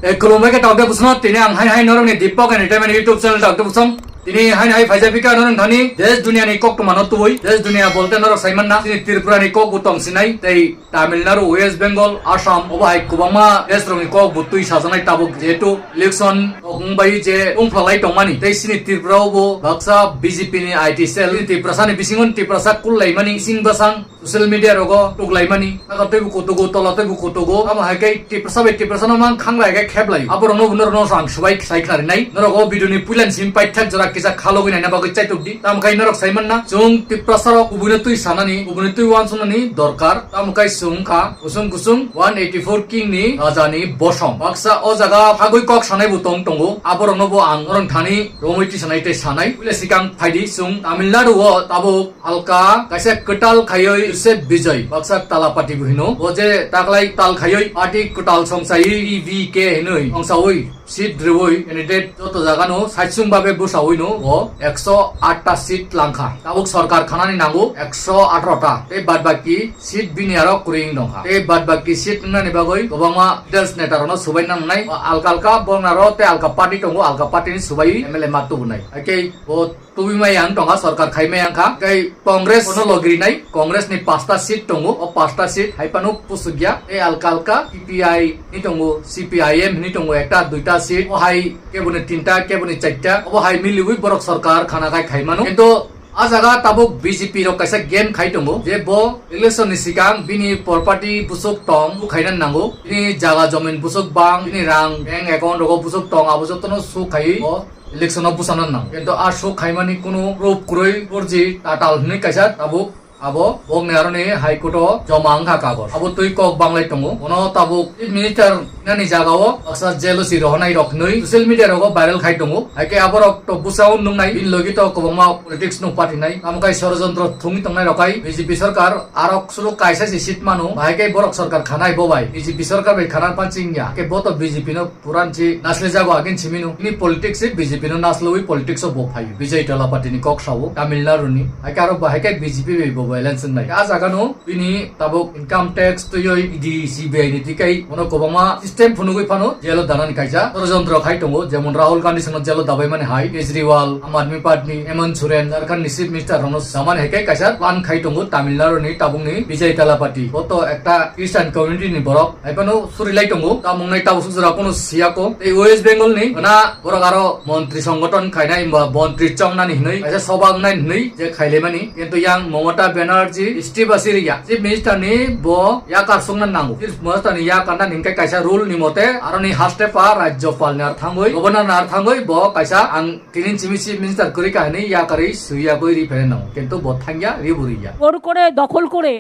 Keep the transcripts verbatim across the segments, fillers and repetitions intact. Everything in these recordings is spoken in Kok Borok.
Ei, khulumbai khe tawk de bwswno, tini ang hai hai norokni Deepak Entertainment YouTube channel tawk de bwswng. Tini hai hai phaijak phika norok thani desh duniani koktwmano tubui, desh dunia bolte norok saimanna, chini Tripurani kok bo tong sinai, tei Tamil Nadu, West Bengal, Assam, obo hai kwbangma desh rokni kok bo twi sajaknai tabuk, jehetu election rok wngbai je wngphalai tongmani, tei chini Tripura o bo baksa B J P ni I T cell, chini Tiprasani bisingo Tiprasa kullaimani, bising bwsang, social media rogo tuklaimani, saka teibo kutugo, tola teibo kutugo, amo hai khe Tiprasa bai Tiprasano mang khanglai khe kheplai. Aborokno bo norokno ang swbai sai khnarinai. Norok o video ni puilani simi paithak jora kisa khalogwi naina bagwi chaitok di. Tamo khai norok sai manna, chwng Tiprasa rok kubuino twi sanani, kubuino twi wansuknani dorkar. Tamo khai chwng wngkha kusung kusung one eighty four king ni raja ni bosom. Baksa o jaga phagwi kok sanai bo tong tongo. Aborokno bo ang norok thani romwi tisanai tei sanai. Puila sikang phaidi, chwng Tamil Nadu o tabuk Alka kaisa kwtal khaiwi Joseph Bijoy, baksa Talapati bo hino. Bo je taklai tal khaiwi party kwtal songchaiwi T V K hinwi songchawi seat rwui candidate joto jagano saichung babe bwsawino bo ekso aat ta seat langkha. Tabuk sorkar khanani nango ekso atharo ta. Tei bad baki seat bini aro kwrwi wng tongkha. Tei bad baki seat wngnani bagwi kwbangma leaders neta rokno subai nangnai. Alka alka bongna ro tei alka party tongo, alka party ni subai M L A ma tubunai. Hakhe bo tubui maya wng tongkha, sorkar khai maya wngkha. Tei Congress no logirinai, Congress ni pasta seat tongo, o pasta seat hai phano pusukya. Tei alka alka T P I ni tongo, C P I M ni tongo ekta duita seat, o hai keboni tinta, keboni charta, obo hai miliwi borok sorkar khana khai khai mano. Kintu a jaga tabuk B J P rok kaisa game khai tongo, je bo election ni sikang bini property busuk tong, bu khaina nango, bini jaga jomin busuk bang, bini rang bank account rogo busuk tong, abo jotono su khai o election o bwsano nang. Kintu a suk khaimani kunu proof kwrwi, forgery, tatal hinwi kaisa tabuk abo bokni aroni High Court o joma wngkha kagoj. Abo twi kok banglai tongo. Bono tabuk Chief Minister nani jaga o baksa jealousy rohonai rok hinwi social media rogo viral khai tongo. Haikhe aborok to bwsao nungnai, bini logi to kwbangma politics no patinai. Tamo khai sorojontro thungwi tongnai rok khai B J P sorkar arok suru kaisa si seat mano. Bahai khai borok sorkar khanai bo bai. B J P sorkar bai khana panching ya. Khe bo to B J P no Puran si nasle jago agin simino. Ni politics se B J P no naslewi politics o bo phaio. Vijay Talapati ni kok sao Tamil Nadu ni. Hai khe aro bo hai khe B J P bai bo violence wngnai. A jaga no bini tabuk income tax twiwi E D C B I ni tikai bono kwbangma system phunugwi phano jail o danani kaisa sorojontro khai tongo. Jemon Rahul Gandhi sano jail o dabai mani hai, Kejriwal, Aam Aadmi Party ni Hemant Soren, Jharkhand ni Chief Minister rokno samani hai khe kaisa plan khai tongo Tamil Nadu ni tabuk ni Vijay Talapati. Bo to ekta Christian community ni borok. Hai phano suri lai tongo, tamo wngnai tabuk suk jora phano siya ko. Tei West Bengal ni gana borok aro montri songgothon khainai, ba montri chongnani hinwi, kaisa soba wngnai hinwi je khailaimani. Kintu yang Mamata Banerjee S T basi riya. Chief Minister ni bo yakar songna nango. Chief Minister ni yakar nani hingke kaisa rule ni mote, aroni haste pa Rajyapal ni ar thangwi, Governor ni ar thangwi bo kaisa ang tini simi Chief Minister kwrwi ka hinwi yakarwi swiya gwi ri phene nango. Kintu bo thangya, ri bo riya. জোর করে দখল করে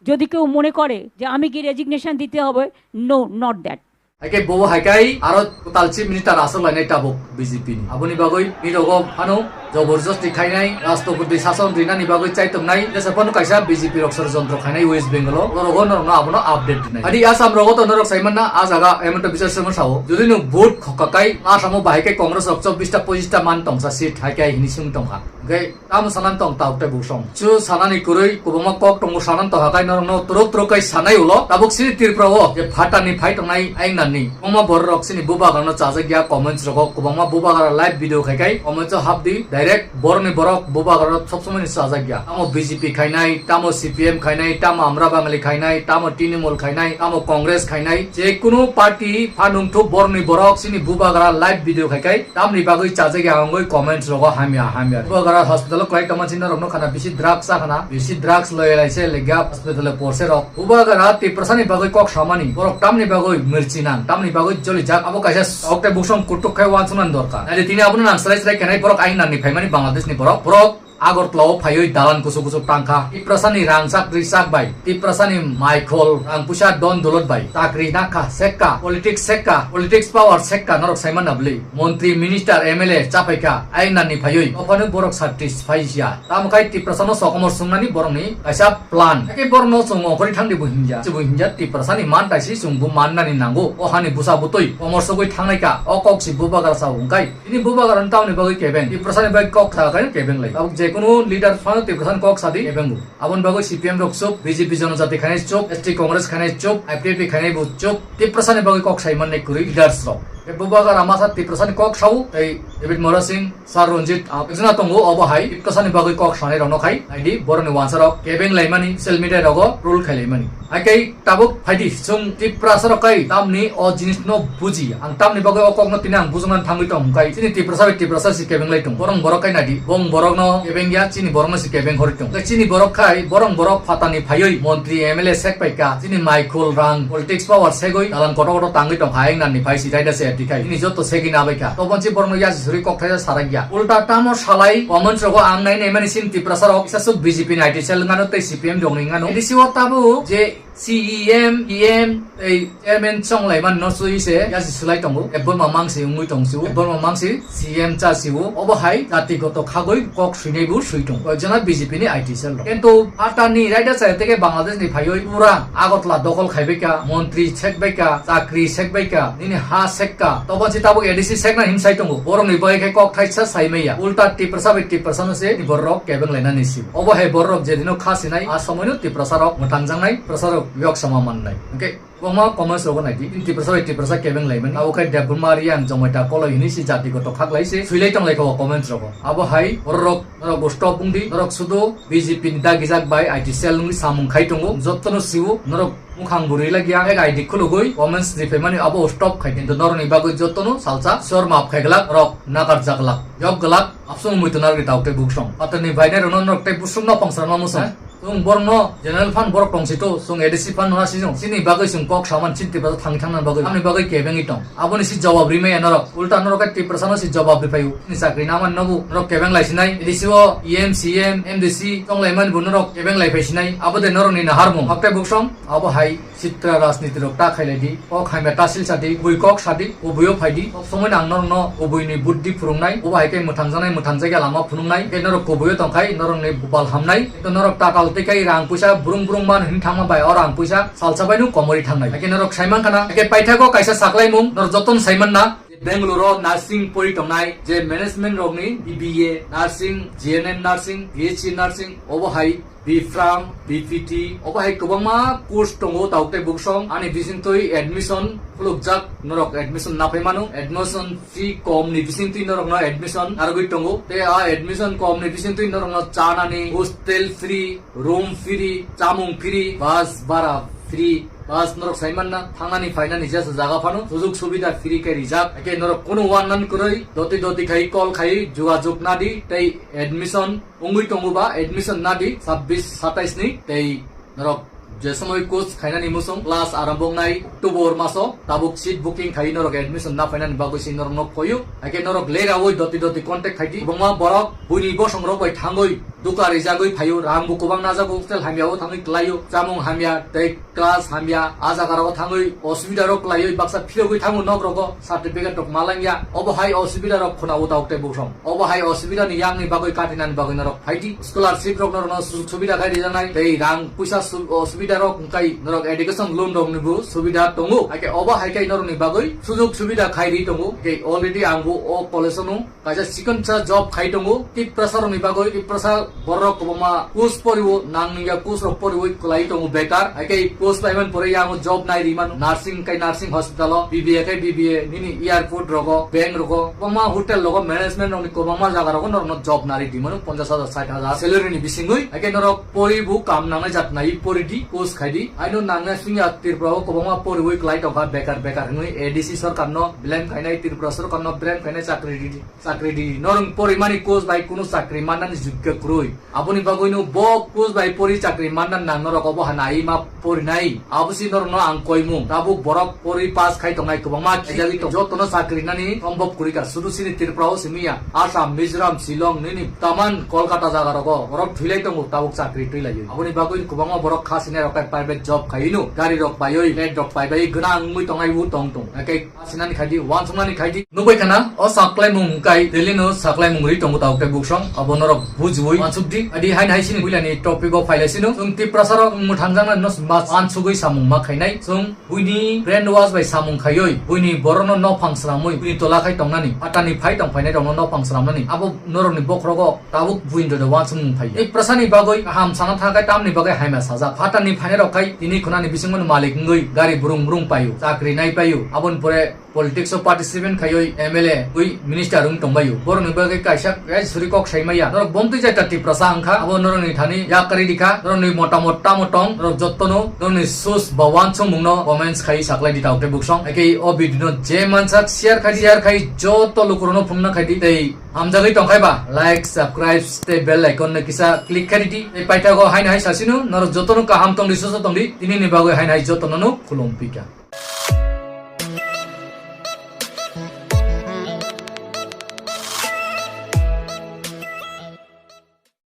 যদি কেউ মনে করে যে আমি কি রেজিগনেশন দিতে হবে, no, not that. Haikhe bo haikai aro kwtal chief minister aswk lainai tabuk B J P ni. Aboni bagwi ni rogo phano joborjosti khainai, rashtrapati sason rinani bagwi chaitongnai, jesa phano kaisa B J P rok sorojontro khainai West Bengal o, oro rogo norokno abono update rinai. Adi Assam rogo to norok saimanna, a jaga Himanta Biswa Sarma sao, jodi nwng vote khokkakai, Assam o bahai khe Congress rok chobbish ta, pochish ta man tongsa seat haikai hini sung tongkha. Hwnkhe Tamo sanan tong tabuk tei buk song. Chu sanani kwrwi kwbangma kok tongo, sanan tongkha kai norokno turuk turuk kai sanai ulo. Tabuk sini Tripura o je phatani phai tongnai aing nani. Kwbangma borok rok sini bubagra no chajak ya comments rogo, kwbangma bubagra live video khai kai comments o hap di direct borok ni borok bubagra no sob somoi ni chajak ya. Tamo B J P khainai, tamo C P M khainai, tamo Amra Bangali khainai, tamo Trinamool khainai, tamo Congress khainai. Je kunu party phanungthu borok ni borok sini bubagra live video khai kai. Tamni bagwi chajak ya wngwi comments rogo hamya hamya. Bubagra hospital o kwlai tongma chini norokno khana bisi drugs sa khana, bisi drugs loi lai se lega hospital o porse rok. Bubagra Tiprasa ni bagwi kok samani, borok tamni bagwi mirchi nang, tamni bagwi joli jak, abo kaisa sok tei buksong kutuk khai wansuknani dorkar. Naidi tini abono nang srai srai khenai borok aing nani phaimani Bangladesh ni borok, borok Agartala o phaiwi dalan kuchuk kuchuk tangkha. Tiprasani rangchak rijak bai, Tiprasani maikhol rang puisa don dulot bai chakri nakha, sekka, politics sekka, politics power sekka norok saiman na bwlwi. Montri, minister, M L A chapaikha, aing nani phaiwi. Ophano borok satisfy ya. Tamo khai Tiprasano sokomor sungnani borokni kaisa plan. Hakhe borokno chwng ongkhorwi thangdi bo himya. Chibo himya Tiprasani man taisi chwng bo mannani nango. O hani bwsa bwtwi komor sogwi thangnai kha. O kok si bubagra sao hwnkhe. Bini bubagrani tamoni bagwi kebeng, Tiprasani bagwi kok sa khe kebeng lai. Tabuk jekunu leader phano Tiprasani kok sadi kebeng bo. Aboni bagwi C P M rok chup, B J P Janajati khainai chup, S T Congress khainai chup, I P F T khainai bo chup, Tiprasani bagwi kok sai mannai kwrwi leaders rok. Tei bubagra masa Tiprasani kok sao, tei David Mora Singh, Sir Ranjit, ah, ekjona tongo, obo hai Tiprasani bagwi kok sanai rokno khai, naidi borokni wansarok kebeng laimani, social media rogo troll khai laimani. Hai khe tabuk phaidi, chwng Tiprasa rok kai tamni o jinis no buji. Ang tamni bagwi o kok no tini ang bujoknani thangwi tong kai. Chini Tiprasa bai Tiprasa si kebeng lai tong. Borok borok kai naidi. Bong borok no kebeng ya, chini borok no si kebeng hori tong. Tei chini borok khai, borok borok phatani phaiwi montri M L A sek pai ka. Chini mai khul rang politics power segwi dalan kotor kotor tangwi tong kha, ayang nani phai si raida se ati khai. Chini joto segwi na bai ka. To bonsi borok no ya si suri kok thaisa sarak ya. Ulta tamo salai comments rogo ang nai nai mani sin Tiprasa rok. Isa suk B J P ni I T cell ngano tei C P M rok ni ngano. A D C o tabo je C E M, E M, tei chairman chonglai man no sui se, yasi sulai tongo. Debbarma mangsi wngwi tong siu. Debbarma mangsi C M cha siu. Obo hai jatigoto khagwi kok suinai bo sui tongo. Koyekjona B J P ni I T cell rok. Kintu phatani raida chaya teke Bangladesh ni phaiwi pura Agartala dokol khaibai ka, montri sekbai ka, chakri sekbai ka, nini ha sek ka. Tobo si tabuk A D C sekna hin sai tongo. Borok ni bai khe kok thaisa sai maya. Ulta Tiprasa bai Tiprasa no se borok kebeng lainani si. Obo hai borok je dino kha sinai, a somoino Tiprasa rok mwthang jangnai, Tiprasa rok yok sama mannai. Hwnkhe kwbangma comments rogo naidi. Tin Tiprasa bai Tiprasa kebeng laimani. Abo khai Debbarma Reang Jomaita Koloi hini si jatigoto khaklai se suilai tonglai kha o comments rogo. Abo hai borok norok bo stop wngdi, norok sudo B J P ni dagijak bai I T cell wngwi samung khai tongo. Jottono siu norok mukhang bwrwi lagya, ek I D khulugwi comments riphaimani abo stop khai. Kintu norokni bagwi jottono salsa sor map khai glak, norok nakarjak glak, yok glak, absung mui tuna rwi tauk tei buksong. Patarni bainai rokno norok tei busuk no pangsa ma musong. Chwng borokno general fund borok tongsi to, chwng A D C fund no asi chwng. Chini bagwi chwng kok saman chinti bagwi thangwi thangna bagwi. Amni bagwi kebengwi tong. Aboni si jawab rimaya norok. Ulta norok khe Tiprasa no si jawab riphaiu. Ni chakri naman nobu. Norok kebeng laisinai. A D C o E M, C M, M D C tonglaimani bo norok kebeng laiphaisinai. Abo de norok ni naharmung. Hokte buksong. Abo hai sitra rajniti rok ta khailai di. Kok hamya ta sil sadi. Bui kok sadi. Kubuio phaidi. Kok somoi nang norok no kubui ni buddhi phurungnai. Obo hai khe mwthangjaknai mwthangjakya lama phunuknai. Khe norok kubuio tongkhai norok ni bupal hamnai. Khe norok tatal tei khai rang puisa brung brung man hin thangma bai o rang puisa salsa bai no komori thangnai. Hakhe norok saiman khana, hakhe paithago kaisa saklaimung norok jotono saiman na. Bangalore o nursing pori tongnai je management rokni B B A, nursing, G N M nursing, B H C nursing, obo hai B Pharm, B P T, obo hai kwbangma course tongo, tauk tei buksong ani bisingtwi admission khulukjak, norok admission naphai mano, admission fee kom ni bisingtwi norokno admission narwgwi tongo, tei a admission kom ni bisingtwi norokno chanani hostel free, room free, chamung free, bus bara free, bus norok saimanna thangnani phainani jesa jaga phano sujug subida free khe rijak. Hakhe norok kunu wannan kwrwi doti doti khai call khai jugajug nadi tei admission wngwi tongo ba admission nadi sabbish satais ni tei norok je somoi course khainani musung class arambho wngnai October maso tabuk seat booking khai norok admission na phainani bagwi si norok nok khoyu. Hakhe norok leraui doti doti contact khaidi. Kwbangma borok buini bosong rok bai thangwi duka rijagwi phaio, rang bo kwbang najago, hostel hamya o thangwi klaio, chamung hamya tei class hamya, a jaga rogo thangwi osubida rok klaiwi baksa phirogwi thango nok rogo, certificate rok malangya, obo hai osubida rok khuna o tauk tei bukhrom. Obo hai osubida ni yang ni bagwi katinani bagwi norok phaidi, scholarship rok norokno sujug subida khai rijaknai tei rang puisa su-, osubida rok wngkai norok education loan rok ni bo subida tongo, hakhe obo hai khe norok ni bagwi sujug subida khai ri tongo, hakhe already ang bo o college o no kaisa chikonsa job khai tongo. Tiprasa rokni bagwi, Tiprasa borok kwbangma course poriwo, nangya course rok poriwi kwlai tongo bekar. Hakhe course paimani pore yango job nai rimano. Nursing kai nursing hospital o, B B A kai B B A, nini airport rogo, bank rogo, kwbangma hotel rogo, management rokni kwbangma jaga rogo norokno job nari dimano, ponchash hajar, sait hajar salary ni bisingwi. Hakhe norok poribu kam nangnai jat nai pori di, course khai di. Aino nangnai singya Tripura o kwbangma poriwi kwlai tongkha bekar bekar hinwi A D C sorkar no blame khainai, Tripura sorkar no blame khainai, chakri di. Chakri di, norok porimani course bai kunu chakri mannani jogyo kwrwi. Aboni bagwino bo course bai pori chakri manna nang norok obo hana ai ma porinai. Abosi norokno ang koimung. Tabuk borok pori pass khai tongnai kwbangma khijagwi tong. Jotono chakri nani sombhob kwrwi ka. Sudu sini Tripura o simi ya. Assam, Mizoram, Shillong nini taman Kolkata jaga rogo borok thwilai tongo tabuk chakri twilaiwi. Aboni bagwi kwbangma borok kha sinai rok khe private job khaino gari rok paiwi, flat rok paibai gwnang wngwi tongnai bo tong tong. Hakhe sinani khaidi, wansuknani khaidi. Nukbai khana, o saklaimung kai, Delhi no saklaimung ri tongo tabuk tei buksong, abo norok bujiwi wansuk di. Adi hain hai sini builani topic o phailai sino. Chwng Tiprasa rok mwthang jangna no ma wansugwi samung ma khainai. Chwng buini brainwash bai samung khaioi, buini borokno nophang sramwi, buini tola khai tongnani, atani phai tong phainai rokno nophang sramnani. Abo norokni bokhorogo tabuk buini rokno wansukmung phaiya. Tiprasa ni bagwi kaham sana thangkhe tamni bagwi haima sajak. Phatani phainai rok khai tini khwnani bisingmani malik wngwi gari brung brung paio, chakri nai paio. Aboni pore politics o participant khaiwi M L A wi minister wng tongbaio. Borokni bagwi kaisa, eh, suri kok sai maya. Norok bomtwi jai ta Tiprasa wngkha. Abo norokni thani yak kari dikha. Norokni motamot tamo tong. Norok jottono norokni sus ba wansukmungno comments khai saklai di ta okte buksong. Eke o video no je mansak share khai di, share khai joto lukurokno phunukna khai di. Tei hamjagwi tongkhai ba like, subscribe tei bell icon no kisa click khai di. Tei paithago haino hai sasinu norok jotono kaham tong di, susto tong di. Tini ni bagwi haino hai jotono no khulum pika.